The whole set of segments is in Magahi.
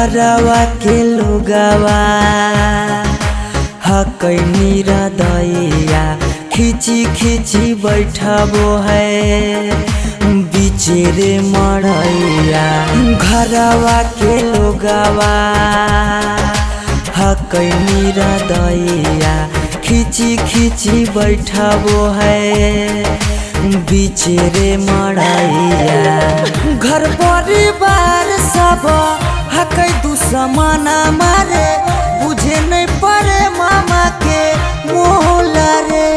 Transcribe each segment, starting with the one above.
घरवा के लोगवा हकै निरदैया खिची खिची बैठबो है बिचेरे मड़ैया। घरवा के लोगवा हकै निरदैया खिची खिची बैठबो है बिचेरे मड़ैया। घर परिवार सब हकै दुश्मन मारे बुझे नहीं पड़े मामा के मोहला रे।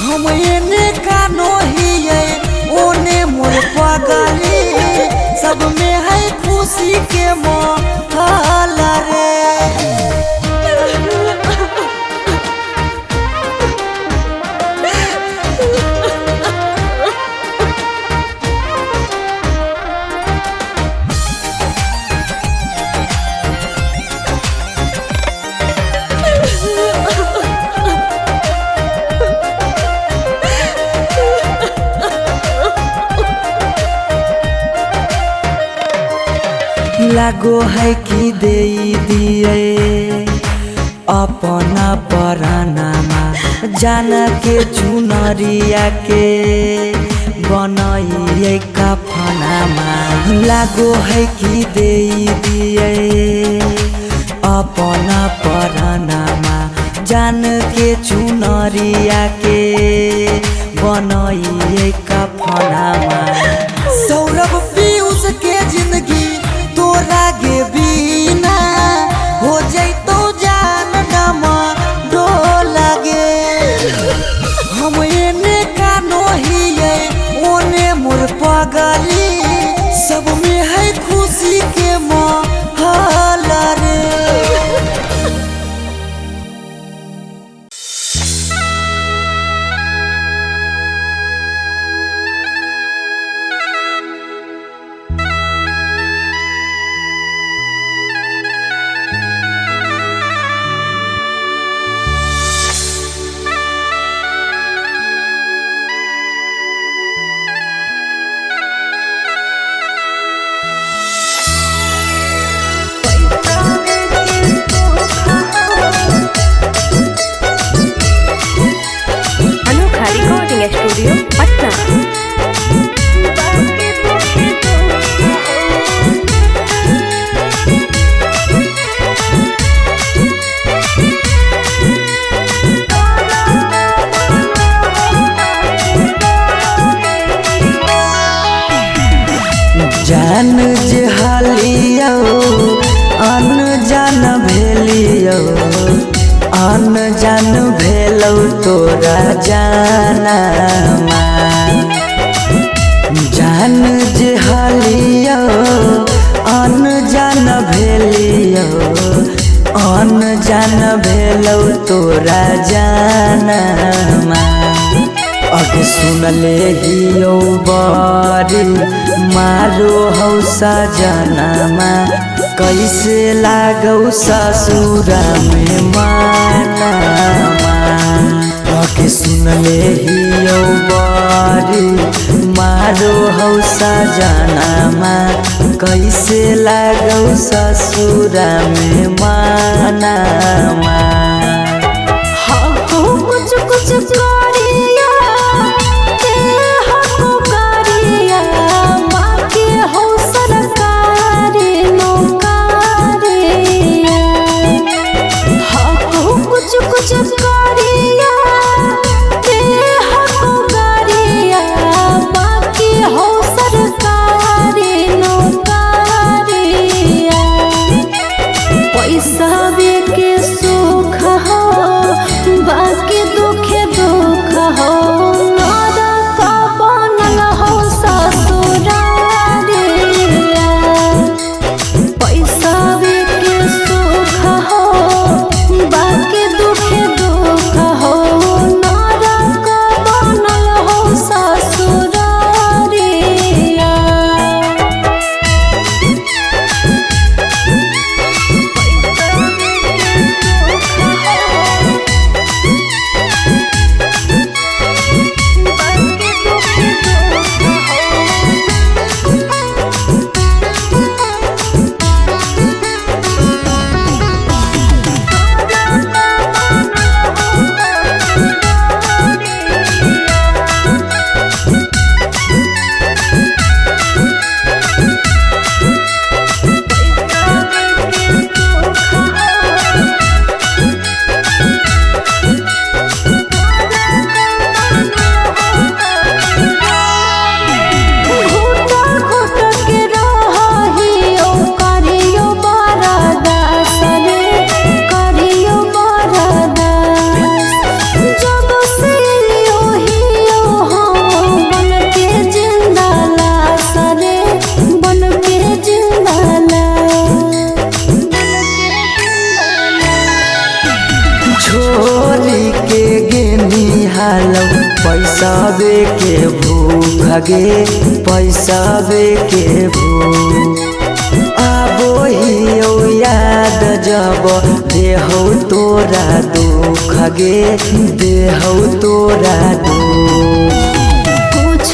हम एने कानो हियै ओने मोर पगली सब में है खुशी के मोहला रे। लागो है कि दे दिए अपना परानामा जाना के चुनरिया के बनाइए कफनामा। लागो है कि दे दिए अपना परानामा जान के चुनरिया के बनाइए कफनामा। सौरभ पीयूष के जिंदगी तोरा गे बिना हो जैतो जान नमा डोला गे। हम एने कानो हियै ओने मोर पगली सब में है खुशी के माहौल रे। स्टूडियो पटना। जान जे हालियो अनजान भेलियो अनजान भेलौ तोरा जानामा। जान जे हालियो अनजान भेलियो अनजान भेलौ तोरा जानामा। अगे सुनले हियो बरी मारो हौ सजनामा कैसे लागौ ससुरा में मानामा। अगे सुनले हियो बरी मारो हौ सजनामा कैसे लागौ ससुरा में मानामा। कुछ कुछ करिया करिया माँ के हो सरकारी नौकरिया। हाँ कुछ कुछ करिया करिया माँ के हो सरकारी नौकरिया। पैसा हालो पैसावे के भूख गे पैसावे के भूख। आबो हियो याद जब देहौ तोरा दुख गे देहौ तोरा दुख। कुछ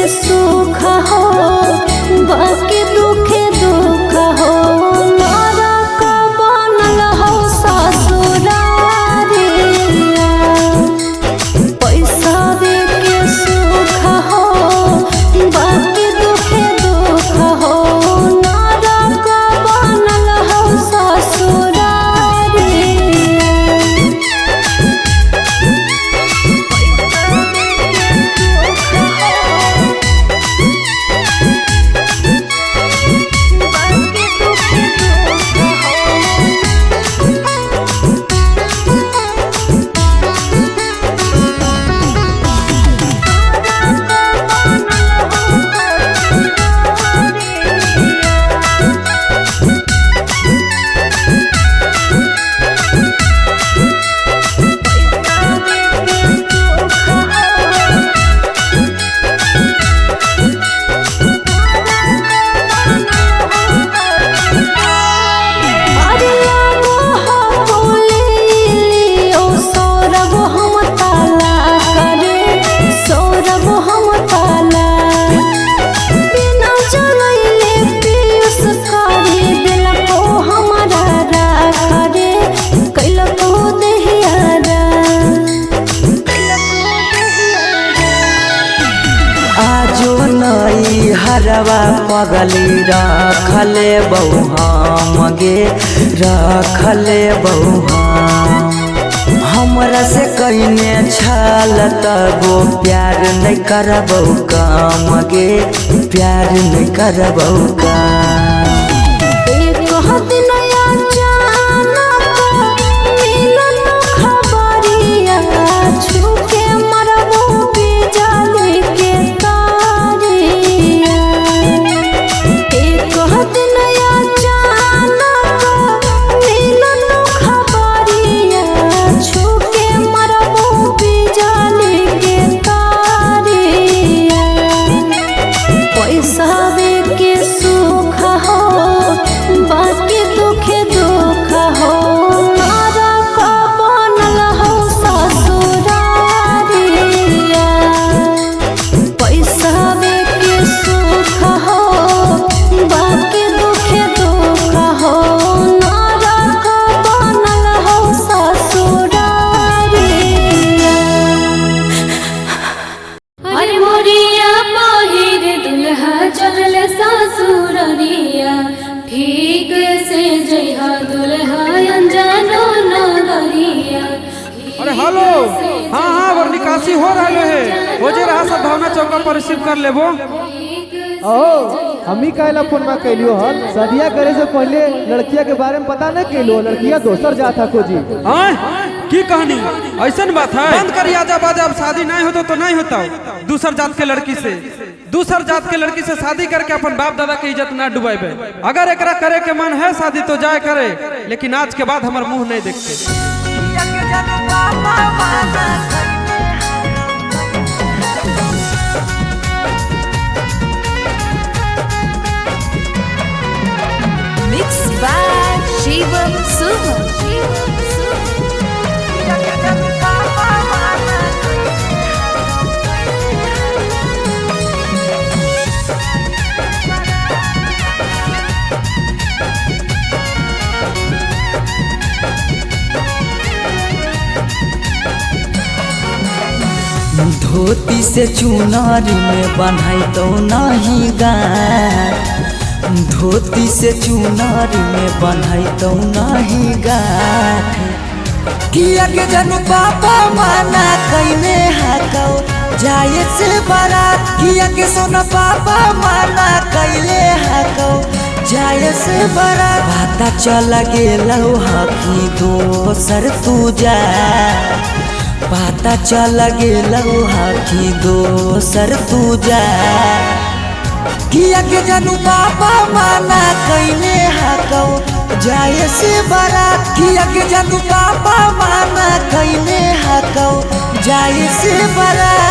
सुख हो बाकी दुखे दुख हो नरक बनल हो ससुरारिया। पैसावे के सुख हो बाकी दुखे दुख हो नरक बनल हो ससुरारिया। आजो नई हरवा पगली रखले बहु हम गे रखले बहु हम। हमरा से कइने छल तबो प्यार नहीं करबौ काम गे प्यार नहीं करबौ काम। पैसावे के सुख हो बाकी दुखे दुख हो नरक बनल हो ससुरारिया। पैसावे के सुख हो बाकी दुखे दुख हो नरक बनल हो ससुरारिया। अरे मोरिया पहिर दुल्हा चलल ससुररिया ठीक से जइहा दुल्हा अनजानो नगरिया। अरे हेलो, हाँ हाँ वर निकासी हो रहा है, हो जे रहा सद्भावना चौका पर रिसीव कर लेबो। ओ हमी काहेला फोन में कैलियो हल सदिया करे से पहले लड़किया के बारे में पता नहीं कैलियो, लड़किया दोसर जात है को जी। हाँ की कहानी ऐसन बात है, बंद कर आजा बाजा, अब शादी नहीं होता तो नहीं होता। दूसर जात के लड़की से दूसर जात के लड़की से शादी करके अपन बाप दादा के इज्जत ना डुबावे। अगर एकरा करे के मन है शादी तो जाए करे, लेकिन आज के बाद हमार मुंह नहीं देखते। Mix by Shivam Suman. धोती से चुनरी में बन्हाई तो नहीं गाँठ, धोती से चुनरी में बन्हाई तो नहीं गाँठ। किया के जन पापा माना कैने हाकौ, जाए से बारात किया के सोना पापा माना कैले हकौ जाए से बारात। पता चल गेलौ हकी दोसर तू जा, पता चल गेलौ हकी दोसर तू जा। किया के जानू पापा माना कैले हकौ जाए से बारात। किया के जानू पापा माना कैले हकौ जाए से बारात।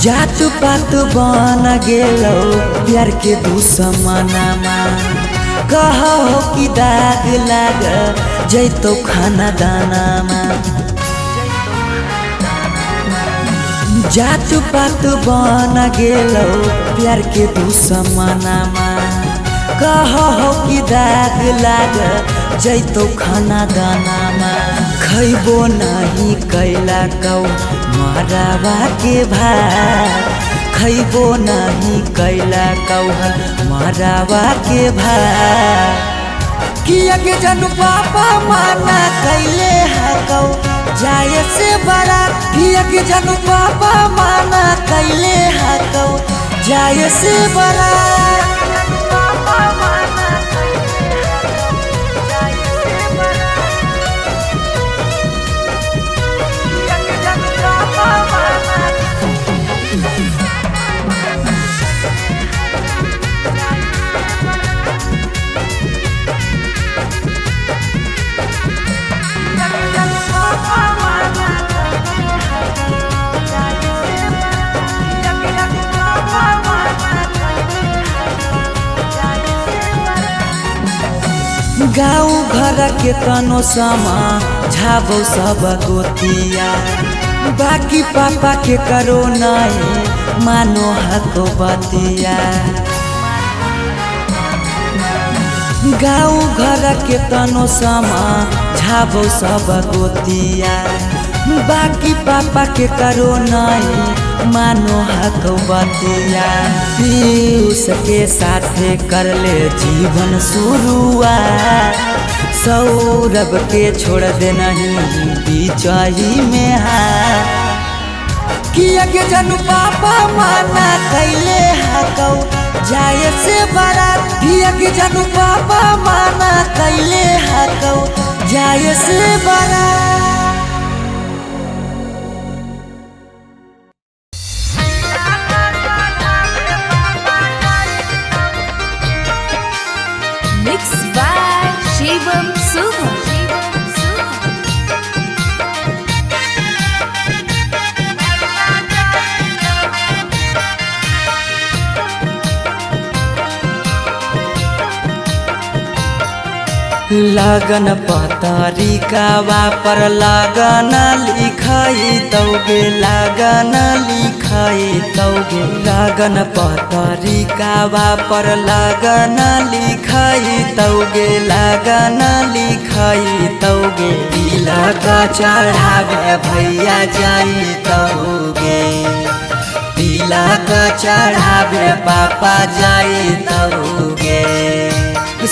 जात पात बन गेलो प्यार के दुश्मनामा, कहो कि दाग लाग जैतो खाना दानामा। जात पात बन गेलो प्यार के दुश्मनामा, कहो कि दाग लाग जैतो खाना दानामा। खैबो नहीं कैला कौ मरावा के भात, खैबो नहीं कैला कौहल मरावा के भात। किया के जानू पापा माना कैले हकौ जाए से बारात। किया के जानू पापा माना कैले हकौ जाए से बारात। गाँव घर के तनो समा झाबो सब गोतिया, बाकी पापा के करो नहीं मानो हको बतिया। गाँव घर के तनो समा झाबो सब गोतिया, बाकी पापा के करो नहीं मानो हको बतिया। पीयूष के साथे कर ले जीवन शुरुआत, सौरभ के छोड़ दे नहीं बीचही में हाथ। किया के जानू पापा माना कैले हकौ जाए से बारात। किया के जानू पापा माना कैले हकौ जाए से बारात। Mix by Shivam Suman. लगन पतरिकावा पर लगन लिखाई तौगे, लगन लिखाई तौगे। लगन पतरिकावा पर लगन लिखाई तौगे, लगन लिखाई तौगे। तिलक चढ़ावे भैया जाई तौगे, तिलक चढ़ावे पापा जाई तौगे।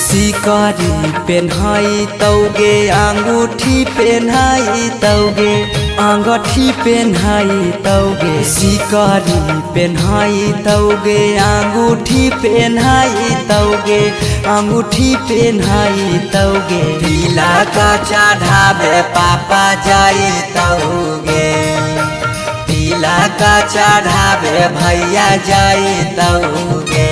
सिकरी पेन्हाई तौगे, अंगूठी पेन्हाई तौगे, अंगूठी पेन्हाई तौगे। सिकरी पेन्हाई तौगे, अंगूठी पेन्हाई तौगे, अंगूठी पेन्हाई तौगे। तिलक चढ़ावे पापा जाई तौगे, तिलक चढ़ावे भैया जाई तौगे।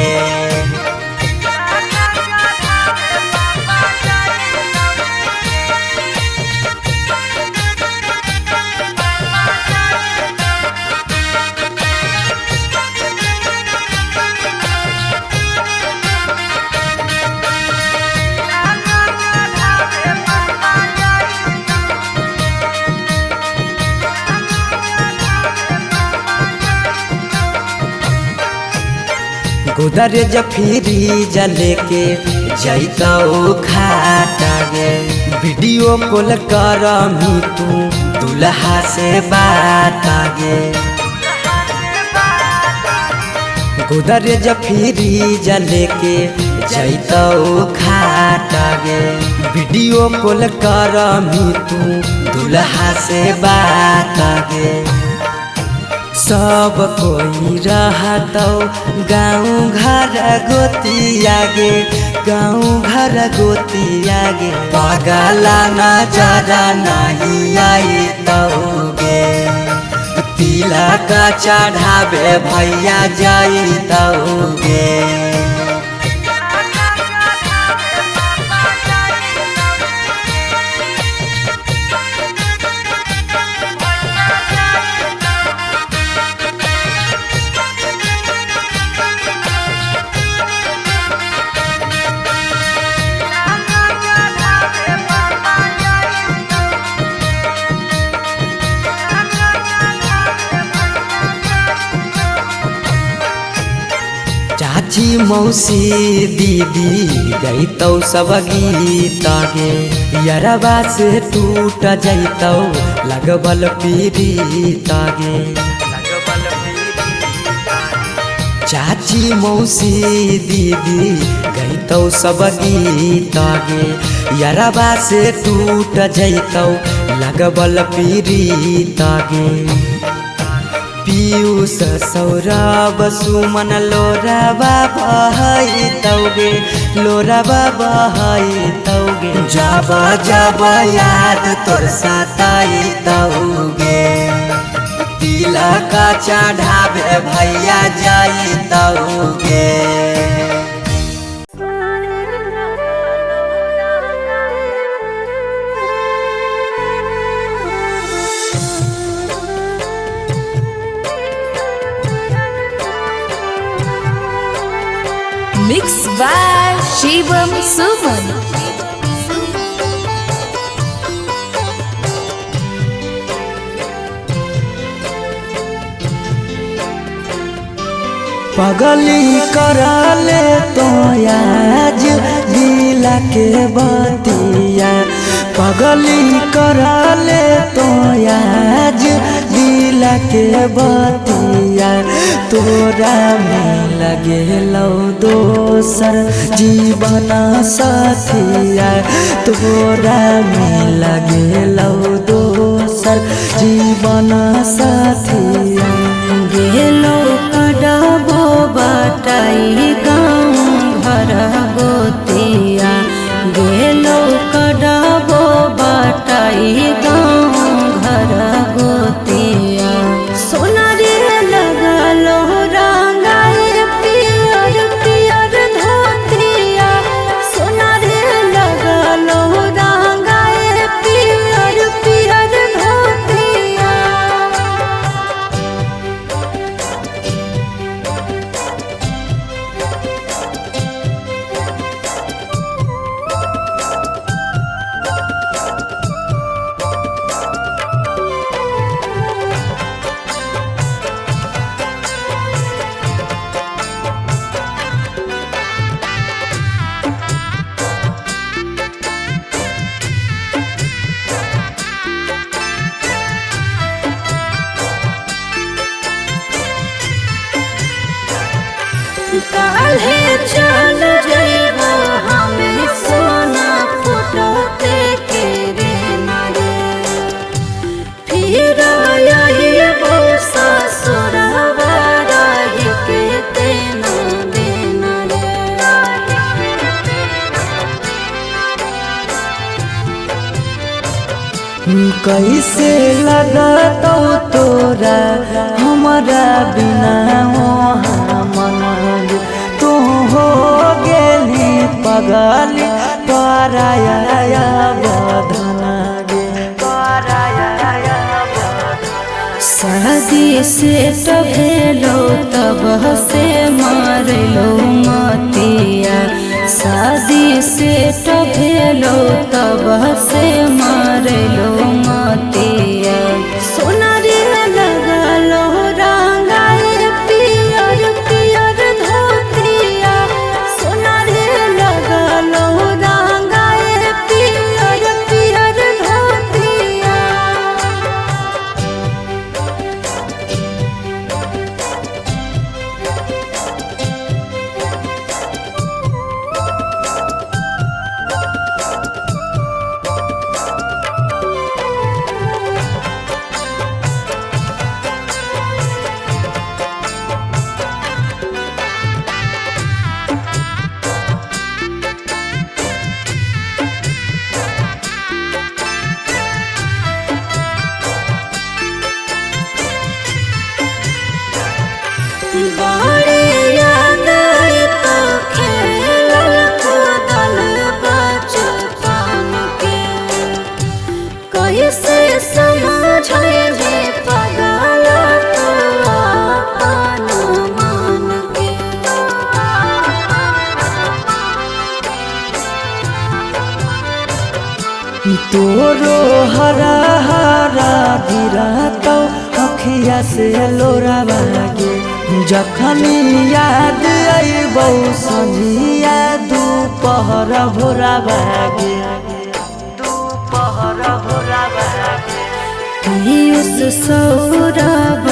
गोदरेज फ्रीज लेके जैतौ खाट गे। वीडियो कॉल करमी तू दुल्हा से बात गे। गोदरेज फ्रीज लेके जैतौ खाट गे। वीडियो कॉल करमी तू दुल्हा से बात गे। सब कोई रहतौ गाँव घर गोतिया गे, गाँव घर गोतिया गे। पगला नजर नहीं आइतौ गे, तिलक चढ़ावे भैया जइतौ गे। चाची मौसी दीदी गईतौ सब गीत गे। यरबा से टूट जैतौ लगबल पीरीत गे। चाची मौसी दीदी गईतौ सब गीत गे। यरबा से टूट जैतौ लगबल पीरीत गे। पीयूष सौरभ सुमन लोराबा बहैतौ गे, लोराबा बहैतौ गे। जब जब याद तोर सताइतौ गे, तिलक चढ़ावे भैया जइतौ गे। Mix by Shivam Suman. पगली करले तो आज दिला के बतिया। पगली करले तो आज दिला के बतिया। तोरा में लगेलौ दोसर जीवन साथिया। तोरा में लगेलौ दोसर जीवन साथिया। गेलो कडाबो बटाई गाँव घर गोतिया। गेलो कडाबो बटाई गाँव घर गोतिया। सोना रे लगलो रंगाए पियर पियर धोतिया। सोना रे लगलो रंगाए पियर पियर धोतिया। काल्हे चल जइबो हमें सोना फुटते के रे नारे। फिर आइबो ससुरवा रही के तेना देना रे। कैसे लगतौ तोरा हमारा बिना मन। तू हो गेली पगल पराया बधन गे। शादी से भेलो तब से मारलो मतिया। शादी से भेलो तब से मारलो मतिया। सोना रे लगलो रंगाए पियर पियर धोतिया। कैसे समझेबे पागल तू अपन मान के। तोरो हरा हरा गिरतौ अखिया से लोरावा गे, जखनी याद अइबौ संझिया दुपहर भोरावा गे, दुपहर भोरावा गे। पीयूष सौरभ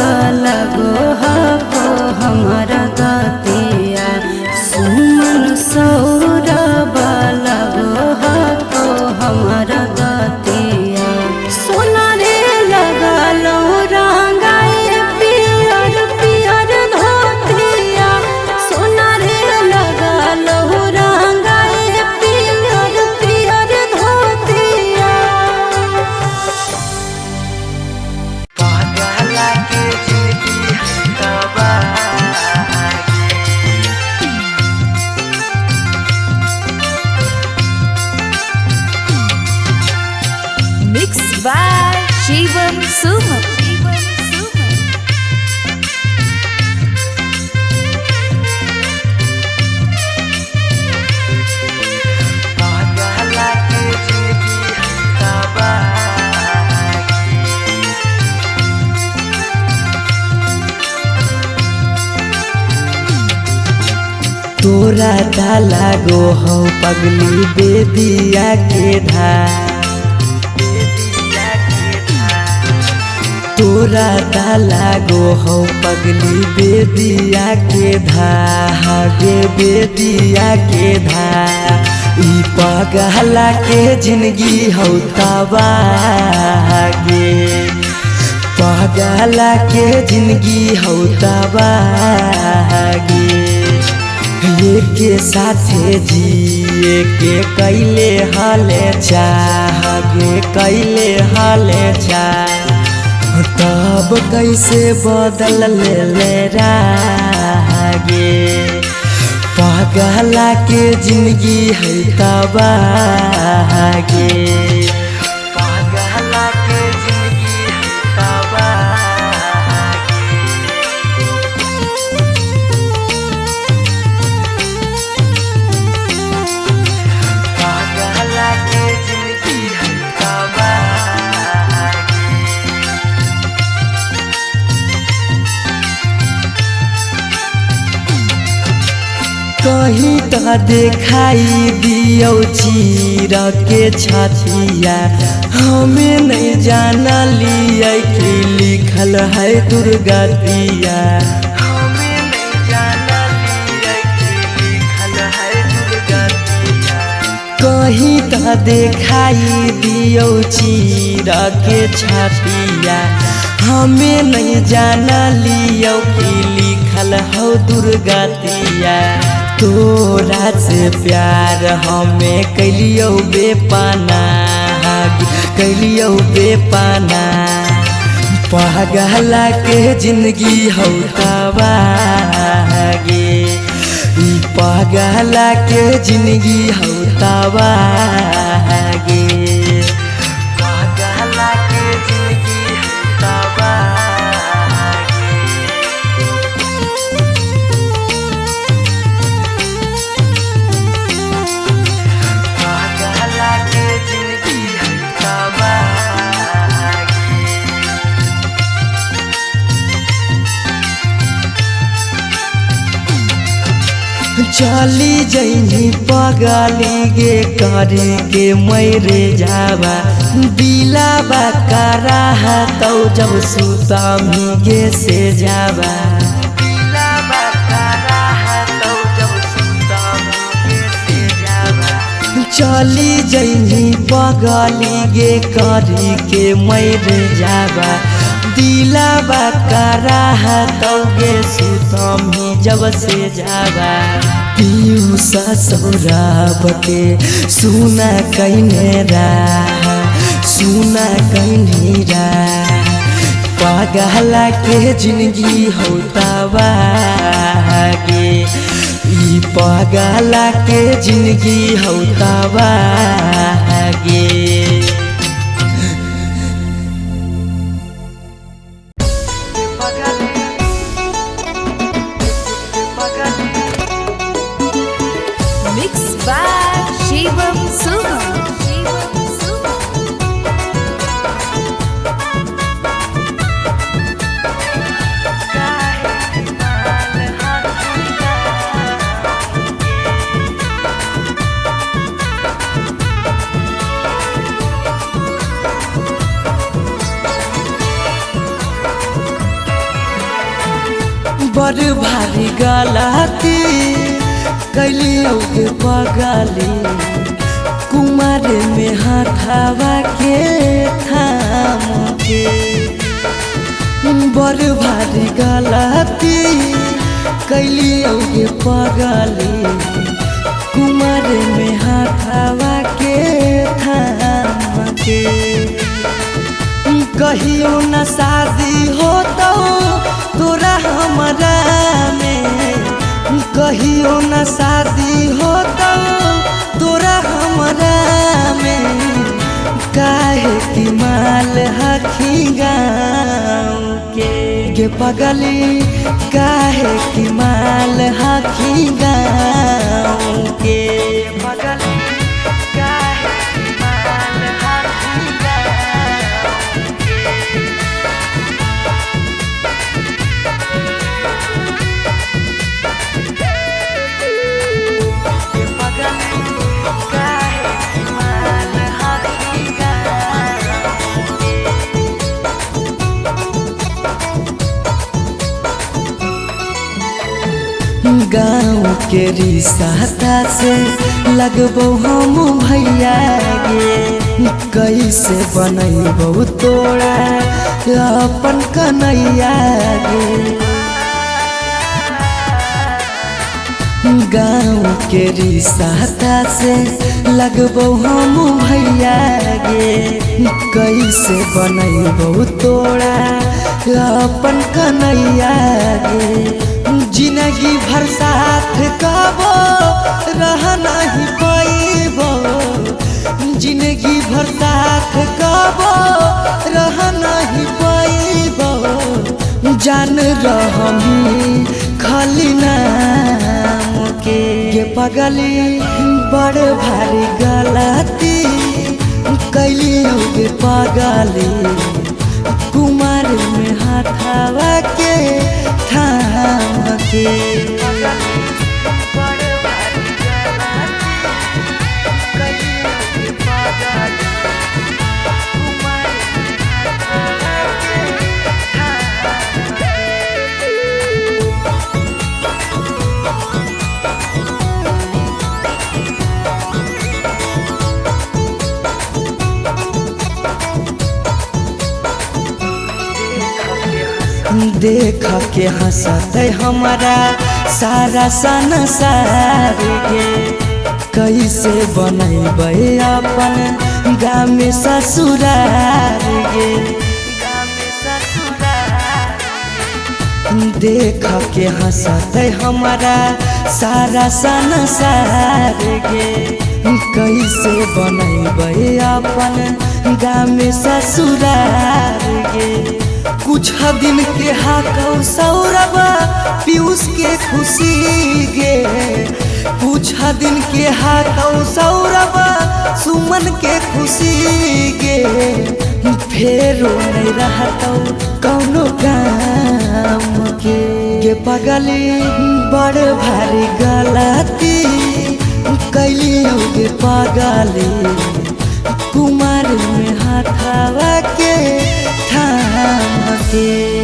लगो हको हमारा गतिया, सुमन सौरभ लगो हको हमारा गतिया। सोना रे लगलो रंगाए पियर पियर धोतिया, सोना रे लगलो रंगाए पियर पियर धोतिया। पागला के जिंदगी है तबाह गे। Mix by Shivam Suman. पागला के जिंदगी है तबाह गे। तोरा ताला गो हौ पगली बेदिया के धार, तोरा ताला गो हौ पगली बेदिया के धागे, बेदिया के धा। ई पगला के जिंदगी हौ तबाह गे, पगला के जिंदगी हौ तबाह गे। के साथे जिए के कैले हाले चाह गे, कैले हाले चाह, तब कैसे बदल ले रागे। पागला के जिंदगी है तबाह गे, पागला के जिंदगी है तबाह गे। पागला के जिंदगी है तबाह गे। कहीं त देखाई दियौ चीर के छतिया, हमें नहीं जाना लियै कि लिखल है दुर्गतिया, हमें नहीं जाना लियै कि लिखल है दुर्गतिया। कहीं त देखाई दियौ चीर के छतिया, हमें नहीं जाना लियौ कि लिखल हौ दुर्गतिया। तोरा से प्यार हमें कैलियौ बेपना, कैलियौ बेपना। पागला के जिंदगी हौ तबाह गे, ई पागला के जिंदगी हौ तबाह गे। पागला के जिंदगी हौ तबाह गे। पागला के जिंदगी है तबाह गे। चली जइनी पगली गे करे के मैरे जावा, दिलावा करा तौ जब सुतामी गे से जावा, दिलावा करा तौ जब सुतामी गे से जावा। चली जइनी पगली गे करे के मैरे जावा, दिलावा करा तौ गे सुतामी जब से जावा। पीयूषा सौरभ के सुना कैने रा, सुना कैने रा। पागला के जिंदगी हौ तबाह गे, ई पागला के जिंदगी हौ तबाह गे। बड़ भारी गलती कैलियौ गे पगली, कुमार में हाथावा के थाम के। बड़ भारी गलती कैलियौ गे पगली, कुमार में हाथावा के थाम के। कहियो न शादी होतौ तोरा हमरा में, कहियो न शादी होतौ तोरा हमरा में, काहे कि माल हखी गाँव के। गे पगली काहे कि माल हखी गाँव के। पगली काहे कि माल हखी गाँव के। काहे कि माल हखी गाँव के। गाँव के रिश्ता से लगबो हम भैया गे, कैसे बनैबो तोरा अपन कन्हैया गे। गाँव के रिश्ता से लगबो हम भैया गे, कैसे बनैबो तोरा अपन कन्हैया गे। जिंदगी भर साथ कबो रह नहीं पैबो, जिंदगी भर साथ कबो रह नहीं पैबो, जान रहमी खाली नाम के। गे पगली बड़ भारी गलती कैलियौ गे पगली, कुमार में हाथावा के थाम के। देख के हंसते हमारा सारा संसार गे, कैसे बनैबै अपन गाँव में ससुरार गे। देख के हंसते हमारा सारा संसार गे, कैसे बनैबै अपन गाँव में ससुरार गे। कुछ दिन के हाकौ सौरभ पीयूष के खुशी गे, कुछ दिन के हाकौ सौरभ सुमन के खुशी गे, फेरो नहीं रहतौ कौनो काम के। गे पगली बड़ भारी गलती कैलियौ गे पगली, कुमार में हाथावा के थाम के।